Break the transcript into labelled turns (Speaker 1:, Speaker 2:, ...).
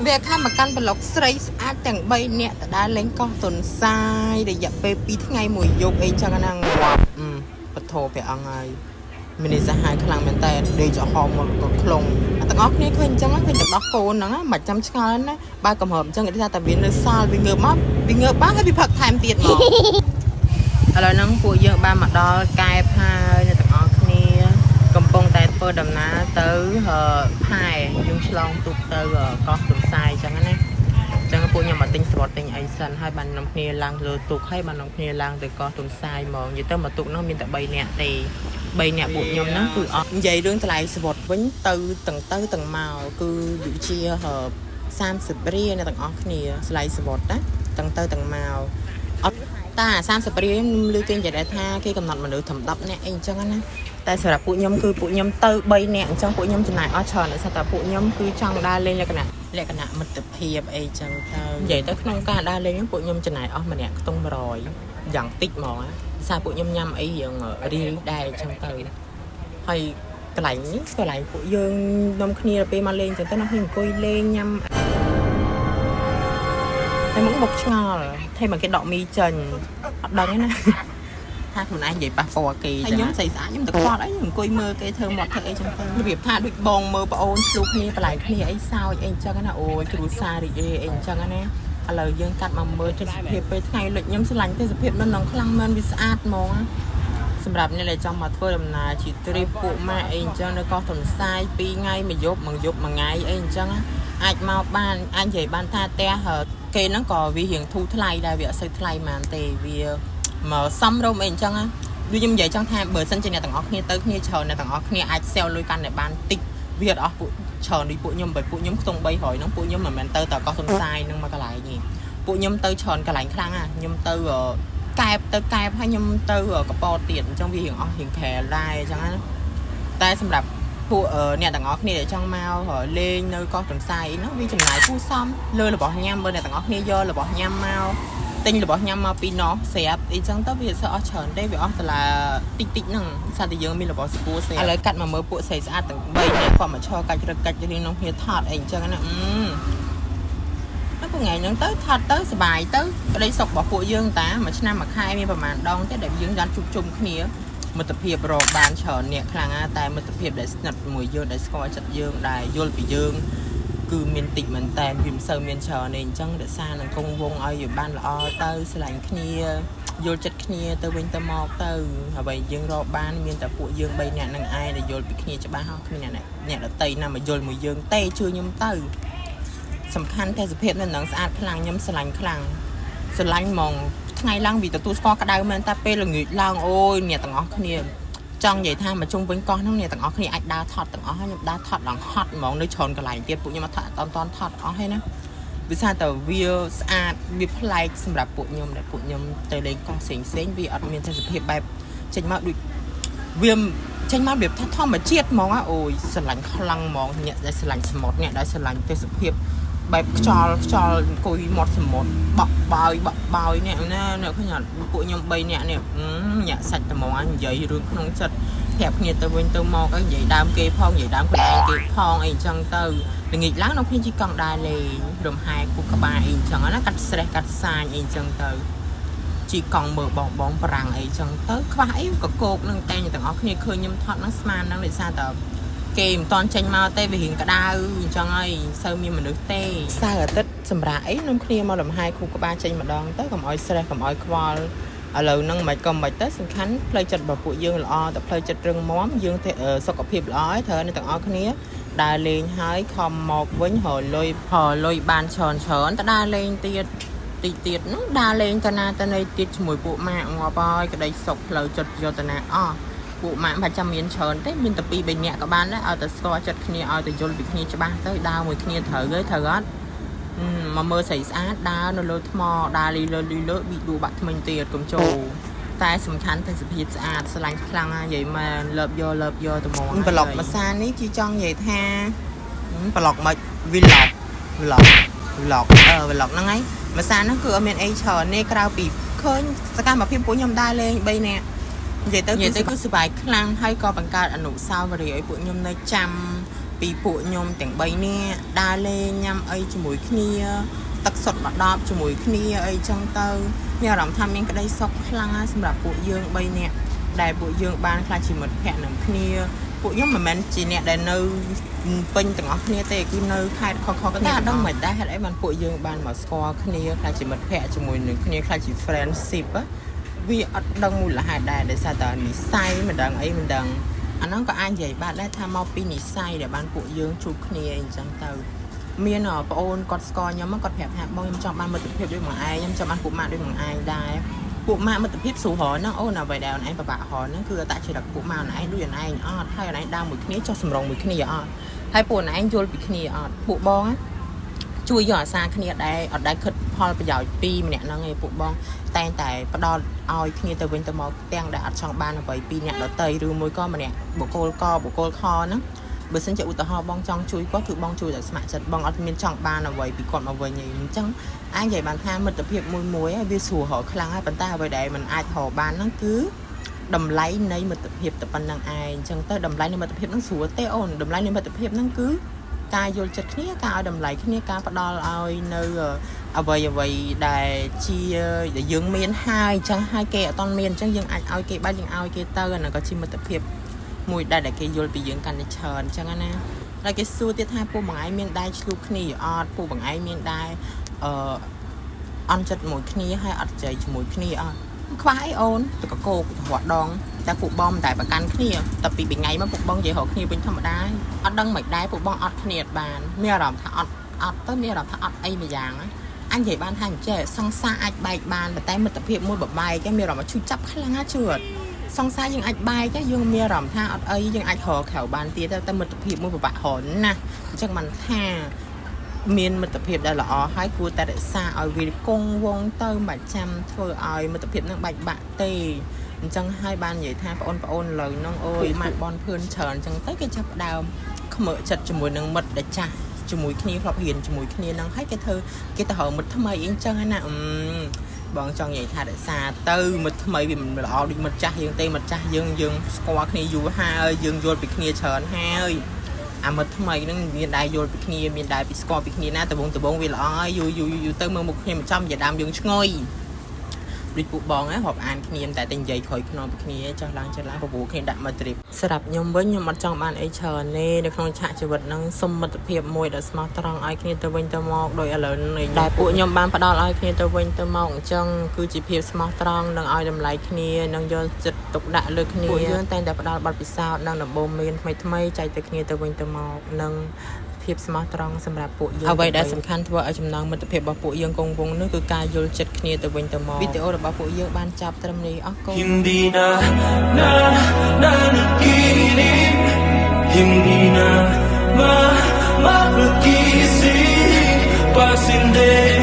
Speaker 1: វាខាមកកាន់ប្លុកស្រីស្អាតទាំង3នាក់ទៅដើរលេងកោះទុនសាយរយៈពេល2ថ្ងៃមួយយប់អីចឹងណាងាប់អឺពធព្រះអង្គហើយមាននេះសាហាវខ្លាំងមែនតើដេកចំហមកក៏ខ្លងអាទាំងអស់គ្នាឃើញអញ្ចឹងឃើញទឹកដោះកូនហ្នឹងមិនចាំឆ្ងល់ណាបើកំហើបអញ្ចឹងគេថាតែវានៅសល់វាងើបមកវាងើបបានហើយវាផឹកថែមទៀតមក ឥឡូវហ្នឹងពួកយើងបានមកដល់កែបហើយអ្នកទាំងអស់គ្នា កំពុងតែធ្វើដំណើរទៅអឺផែយើងឆ្លងទូកទៅអឺកោះទន្សាយអញ្ចឹងណាអញ្ចឹងពួកខ្ញុំមកទិញស្បតទិញអីសិនហើយបាននាំគ្នាឡើងលើទូកហើយបាននាំគ្នាឡើងទៅកោះទន្សាយហ្មងនិយាយទៅមកទូកហ្នឹងមានតែ3នាក់ទេ3នាក់ពួកខ្ញុំហ្នឹងគឺអត់និយាយរឿងតម្លៃស្បតវិញទៅទាំងទៅទាំងមកគឺវិជាអឺ30រៀលអ្នកទាំងអស់គ្នាស្លៃស្បតណាទាំងទៅទាំងមកអត់តា30រៀលខ្ញុំឮគេនិយាយដែរថាគេកំណត់មនុស្សត្រឹម10នាក់អីអញ្ចឹងណា តែសម្រាប់ពួកខ្ញុំគឺពួកខ្ញុំទៅ3នាក់អញ្ចឹងពួកខ្ញុំចំណាយអស់ច្រើនដោយសារតែពួកខ្ញុំគឺចង់ដើរលេងលក្ខណៈលក្ខណៈមិត្តភាពអីចឹងទៅនិយាយទៅក្នុងការដើរលេងហ្នឹងពួកខ្ញុំចំណាយអស់ម្នាក់ខ្ទង់100យ៉ាងតិចហ្មងណាដោយសារពួកខ្ញុំញ៉ាំអីរៀងរីដែរអញ្ចឹងទៅហើយកន្លែងនេះកន្លែងពួកយើងនាំគ្នាទៅពេលមកលេងអញ្ចឹងទៅនាំគ្នាអង្គុយលេងញ៉ាំតែមកបុកឆ្ងល់ថេមកគេដកមីចេញអត់ដឹងទេណា ថាខ្លួនឯងនិយាយប៉ះពាល់គេចឹងខ្ញុំស្អីស្អាតខ្ញុំទៅខ្វល់អីអង្គុយមើលគេធ្វើមាត់ធ្វើអីចឹងទៅរបៀបថាដូចបងមើលប្អូនឆ្លុះគ្នាបន្លែគ្នាអីសោចអីអញ្ចឹងណាអូយគ្រួសាររីករាយអីអញ្ចឹងណាឥឡូវយើងកាត់មកមើលទេសភាពពេលថ្ងៃលិចខ្ញុំស្រឡាញ់ទេសភាពនៅក្នុងខ្លាំងមែនវាស្អាតហ្មងណាសម្រាប់អ្នកដែលចង់មកធ្វើដំណើរជា trip ពួកម៉ាក់អីអញ្ចឹងនៅកោះទន្សាយ2ថ្ងៃមួយយប់មួយយប់មួយថ្ងៃអីអញ្ចឹងណាអាចមកបានអាចនិយាយបានថាផ្ទះគេហ្នឹងក៏វារៀងធូរថ្លៃដែរវាអត់សូវថ្លៃហ្មងទេវា មកសំរុំអីអញ្ចឹងណាដូចខ្ញុំនិយាយចង់ថាបើសិនជាអ្នកទាំងអស់គ្នាទៅគ្នាច្រើនអ្នកទាំងអស់គ្នាអាច save លុយកាន់តែបានតិចវាអត់អស់ពួកច្រើនដូចពួកខ្ញុំបើពួកខ្ញុំខ្ទង់300ហ្នឹងពួកខ្ញុំមិនមែនទៅតែកោះទុនសាយហ្នឹងមកកន្លែងទេពួកខ្ញុំទៅច្រើនកន្លែងខ្លាំងណាខ្ញុំទៅកែបទៅកែបហើយខ្ញុំទៅកពតទៀតអញ្ចឹងវារៀងអស់រៀងក្រែដែរអញ្ចឹងណាតែសម្រាប់ពួកអ្នកទាំងអស់គ្នាដែលចង់មកលេងនៅកោះទន្សាយហ្នឹងវាចំណាយគូសំលើរបស់ញ៉ាំបើអ្នកទាំងអស់គ្នាយករបស់ញ៉ាំមក ទិញរបស់ញ៉ាំមកពីណោះស្រាប់អីចឹងទៅវាអត់សូវអស់ច្រើនទេវាអស់ដុល្លារតិចតិចហ្នឹងសារតែយើងមានរបស់ស្គួរស្រាប់ឥឡូវកាត់មកមើលពួកស្រីស្អាតទាំង3នាក់គាត់មកឈរកាច់រឹកកាច់រៀងក្នុងគ្នាថតអីអញ្ចឹងណាអឺហើយពួកថ្ងៃហ្នឹងទៅថតទៅសប្បាយទៅក្តីសុខរបស់ពួកយើងតាមួយឆ្នាំមួយខែមានប្រហែលដងទេដែលយើងបានជួបជុំគ្នាមិត្តភាពរកបានច្រើនអ្នកខ្លាំងណាស់តែមិត្តភាពដែលស្និទ្ធជាមួយយើងដែលស្គាល់ចិត្តយើងដែលយល់ពីយើង គឺមានតិចមែនតែនវាមិនសូវមានច្រើនទេអញ្ចឹងរក្សានឹងគង់វងឲ្យវាបានល្អទៅស្រឡាញ់គ្នាយល់ចិត្តគ្នាទៅវិញទៅមកទៅអ្វីយើងរកបានមានតែពួកយើង3នាក់នឹងឯងដែលយល់ពីគ្នាច្បាស់ហ៎គ្មានអ្នកអ្នកដតីណាមកយល់មួយយើងទេជឿខ្ញុំទៅសំខាន់ទេសភាពនៅនឹងស្អាតខ្លាំងខ្ញុំស្រឡាញ់ខ្លាំងស្រឡាញ់ហ្មងថ្ងៃឡើងវាទទួលស្គាល់ក្តៅមែនតែពេលល្ងាចឡើងអូយអ្នកទាំងអស់គ្នាចង់និយាយថាមកជុំវិញកោះហ្នឹងអ្នកទាំងអស់គ្នាអាចដើរថតទាំងអស់ហើយខ្ញុំដើរថតឡើងហត់ហ្មងនៅច្រើនកន្លែងទៀតពួកខ្ញុំអត់ថតអត់តន់ថតអស់ហើយណាវាថាតែវាស្អាតវាប្លែកសម្រាប់ពួកខ្ញុំដែលពួកខ្ញុំទៅលេងកោះផ្សេងផ្សេងវាអត់មានទេសភាពបែបចេញមកដូចវាចេញមករបៀបថាធម្មជាតិហ្មងអូយស្រឡាញ់ខ្លាំងហ្មងអ្នកដែលស្រឡាញ់សមុទ្រអ្នកដែលស្រឡាញ់ទេសភាពបែបខ្យល់ខ្យល់អង្គុយមាត់សមុទ្របក់បោយបក់បោយនេះណាអ្នកឃើញអត់ពួកខ្ញុំ3នាក់នេះញាក់សាច់ត្មងនិយាយរឿងក្នុងចិត្តប្រាប់គ្នាទៅវិញទៅមកអីនិយាយដើមគេផងនិយាយដើមខ្លួនឯងគេផងអីអញ្ចឹងទៅល្ងាចឡើងនៅគ្នាជីកង់ដើរលេងរំហែគូក្បាលអីអញ្ចឹងណាកាត់ stress កាត់សាញអីអញ្ចឹងទៅជីកង់មើលបងបងប្រាំងអីចឹងទៅខ្វះអីក៏គោកនឹងតែទាំងអស់គ្នាឃើញខ្ញុំថតនឹងស្មាននឹងដោយសារតែគេមិនតន់ចេញមកទេវារៀងក្តៅអញ្ចឹងហើយសូវមានមនុស្សទេសៅរ៍អាទិត្យសម្រាប់អីនាំគ្នាមកលំហែគូក្បាលចេញម្ដងទៅកុំឲ្យ stress កុំឲ្យខ្វល់ឥឡូវហ្នឹងមិនក៏មិនទៅសំខាន់ផ្លូវចិត្តរបស់ពួកយើងល្អតែផ្លូវចិត្តរឹងមាំយើងសុខភាពល្អហើយត្រូវអ្នកទាំងអស់គ្នាដើរលេងហើយខំមកវិញរលុយរលុយបានច្រើនច្រើនទៅដើរលេងទៀតតិចទៀតហ្នឹងដើរលេងទៅណាទៅណីទៀតជាមួយពួកម៉ាក់ងាប់ហើយក្តីសុខផ្លូវចិត្តយោតនាអស់ពួកម៉ាក់មិនចាំមានច្រើនទេមានតែ2 3នាក់ក៏បានដែរឲ្យតែស្គាល់ចិត្តគ្នាឲ្យតែយល់ពីគ្នាច្បាស់ទៅដើរមួយគ្នាត្រូវហើយត្រូវអត់មកមើលស្រីស្អាតដើរនៅលើថ្មដើរលីលើលីលើប៊ីដួបាក់ថ្មិញទៀតកុំចូលតែសំខាន់ទេសភាពស្អាតស្រឡាញ់ខ្លាំងណាស់និយាយមែនលើបយកលើបយកត្មងប្លុកភាសានេះគឺចង់និយាយថាប្លុកមិន vlog vlog vlog អឺ vlog ហ្នឹងហើយភាសាហ្នឹងគឺអត់មានអីច្រើនទេក្រៅពីឃើញសកម្មភាពពួកខ្ញុំដើរលេង3នាក់និយាយទៅនិយាយទៅគឺសប្បាយខ្លាំងហើយក៏បង្កើតអនុស្សាវរីយ៍ឲ្យពួកខ្ញុំនៅចាំ ពីពួកខ្ញុំទាំង3នាក់ដើរលេងញ៉ាំអីជាមួយគ្នាទឹកសុទ្ធមកដប់ជាមួយគ្នាអីចឹងទៅមានអារម្មណ៍ថាមានក្តីសុខខ្លាំងណាស់សម្រាប់ពួកយើង3នាក់ដែលពួកយើងបានក្លាយជាមិត្តភក្តិនឹងគ្នាពួកខ្ញុំមិនមែនជាអ្នកដែលនៅពេញទាំងអស់គ្នាទេគឺនៅខេត្តខុសៗគ្នាតែអត់ដឹងមិនដែរហេតុអីបានពួកយើងបានមកស្គាល់គ្នាក្លាយជាមិត្តភក្តិជាមួយនឹងគ្នាក្លាយជា friendship á វាអត់ដឹងមូលហេតុដែរដោយសារតែនិស័យមិនដឹងអីមិនដឹងអាហ្នឹងក៏អាចនិយាយបានដែរថាមកពីនិស័យដែលបានពួកយើងជួបគ្នាអីចឹងទៅមានប្អូនគាត់ស្គាល់ខ្ញុំគាត់ប្រាប់ថាបងខ្ញុំចង់បានមិត្តភាពដូចមកឯងខ្ញុំចង់បានពួកម៉ាក់ដូចមកឯងដែរពួកម៉ាក់មិត្តភាពស្រួលរហ្នឹងអូនអ្វីដែលអូនឯងពិបាករហ្នឹងគឺអត្តចរិតពួកម៉ាក់អូនឯងដូចអូនឯងអត់ហើយអូនឯងដើរមួយគ្នាចុះសម្រងមួយគ្នាអត់ហើយពួកអូនឯងយល់ពីគ្នាអត់ពួកបងជួយយកអាសាគ្នាដែរអត់ដែលគិតផលប្រយោជន៍ពីម្នាក់ហ្នឹងឯងពួកបងតែងតែផ្ដល់ឲ្យគ្នាទៅវិញទៅមកទាំងដែលអត់ចង់បានអ្វីពីអ្នកដទៃឬមួយក៏ម្នាក់បុគ្គលកបុគ្គលខហ្នឹងបើសិនជាឧទាហរណ៍បងចង់ជួយគាត់គឺបងជួយដោយស្ម័គ្រចិត្តបងអត់មានចង់បានអ្វីពីគាត់មកវិញទេអញ្ចឹងអាចនិយាយបានថាមិត្តភាពមួយមួយវាស្រួលរកខ្លាំងហើយប៉ុន្តែអ្វីដែលมันអាចរកបានហ្នឹងគឺតម្លៃនៃមិត្តភាពតែប៉ុណ្្នឹងឯងអញ្ចឹងទៅតម្លៃនៃមិត្តភាពហ្នឹងស្រួលទេអូនតម្លៃនៃមិត្តភាពហ្នឹងគឺការយល់ចិត្តគ្នាការឲ្យតម្លៃគ្នាការផ្ដល់ឲ្យនៅអ្វីអ្វីដែលជាដែលយើងមានហើយអញ្ចឹងហើយគេអត់ទាន់មានអញ្ចឹងយើងអាចឲ្យគេបានយើងឲ្យគេទៅអាហ្នឹងក៏ជាមិត្តភាពមួយដែរដែលគេយល់ពីយើងកាន់តែច្រើនអញ្ចឹងណាហើយគេសួរទៀតថាពួកបងឯងមានដែរឆ្លោះគ្នាអត់ពួកបងឯងមានដែរអឺអន់ចិត្តមួយគ្នាហើយអត់ចៃជាមួយគ្នាអត់ខ្វះអីអូនទៅកកោករត់ដងតែពួកបងមិនតែប្រកាន់គ្នាតែពីថ្ងៃមកពួកបងនិយាយរកគ្នាវិញធម្មតាអត់ដឹងមិនដែរពួកបងអត់គ្នាអត់បានមានអារម្មណ៍ថាអត់អត់ទៅមានអារម្មណ៍ថាអត់អីមួយយ៉ាងអញនិយាយបានថាអញ្ចេះសង្សារអាចបែកបានប៉ុន្តែមិត្តភាពមួយបបែកមានអារម្មណ៍ថាឈឺចាប់ខ្លាំងណាស់ជឿអត់សង្សារយើងអាចបែកយើងមានអារម្មណ៍ថាអត់អីយើងអាចរកក្រៅបានទៀតតែមិត្តភាពមួយពិបាករកណាស់អញ្ចឹងបានថាមានមិត្តភាពដែលល្អហើយគួរតែរក្សាឲ្យវាគង់វង្សទៅមិនចាំធ្វើឲ្យមិត្តភាពនឹងបែកបាក់ទេអញ្ចឹងហើយបាននិយាយថាបងប្អូនឥឡូវហ្នឹងអូយម៉ាក់បនភឿនច្រើនអញ្ចឹងទៅគេចាប់ផ្ដើមខ្មើចិត្តជាមួយនឹងមិត្តដែលចាស់ជាមួយគ្នាធ្លាប់រៀនជាមួយគ្នាហ្នឹងហើយគេធ្វើគេទៅរកមិត្តថ្មីអីអញ្ចឹងណាអឺបងចង់និយាយថារក្សាទៅមិត្តថ្មីវាមិនល្អដូចមិត្តចាស់យើងទេមិត្តចាស់យើងយើងស្គាល់គ្នាយូរហើយយើងយល់ពីគ្នាច្រើនហើយអាមិត្តថ្មីហ្នឹងមានដែរយល់ពីគ្នាមានដែរពីស្គាល់ពីគ្នាណាដបងដបងវាល្អហើយយូរយូរយូរទៅមើលមុខគ្នាមិនចំនិយាយដើមយើងឆ្ងុយដូចពួកបងហ៎រាប់អានគ្នាតែតែនិយាយក្រោយខ្នងពីគ្នាចោះឡើងចុះឡើងពពូគ្នាដាក់មកទ្រីបសម្រាប់ខ្ញុំវិញខ្ញុំអត់ចង់បានអីច្រើនទេនៅក្នុងឆាកជីវិតហ្នឹងសុំមិត្តភាពមួយដ៏ស្មោះត្រង់ឲ្យគ្នាទៅវិញទៅមកដោយឥឡូវនេះដែលពួកខ្ញុំបានផ្ដល់ឲ្យគ្នាទៅវិញទៅមកអញ្ចឹងគឺជាភាពស្មោះត្រង់និងឲ្យតម្លៃគ្នានិងយកចិត្តទុកដាក់លើគ្នាពួកយើងតែងតែផ្ដល់បទពិសោធន៍និងដំបូន្មានថ្មីៗចែកទៅគ្នាទៅវិញទៅមកនិងភាពស្មោះត្រង់សម្រាប់ពួកយើងអ្វីដែលសំខាន់ធ្វើឲ្យចំណងមិត្តភាពរបស់ពួកយើងគង់វង្សនោះគឺការយល់ចិត្តគ្នាទៅវិញទៅមកវីដេអូរបស់ពួកយើងបានចាប់ត្រឹមនេះអរគុណ
Speaker 2: Hindi na na nanaginip. Hindi na ma mapagising. Pasinde.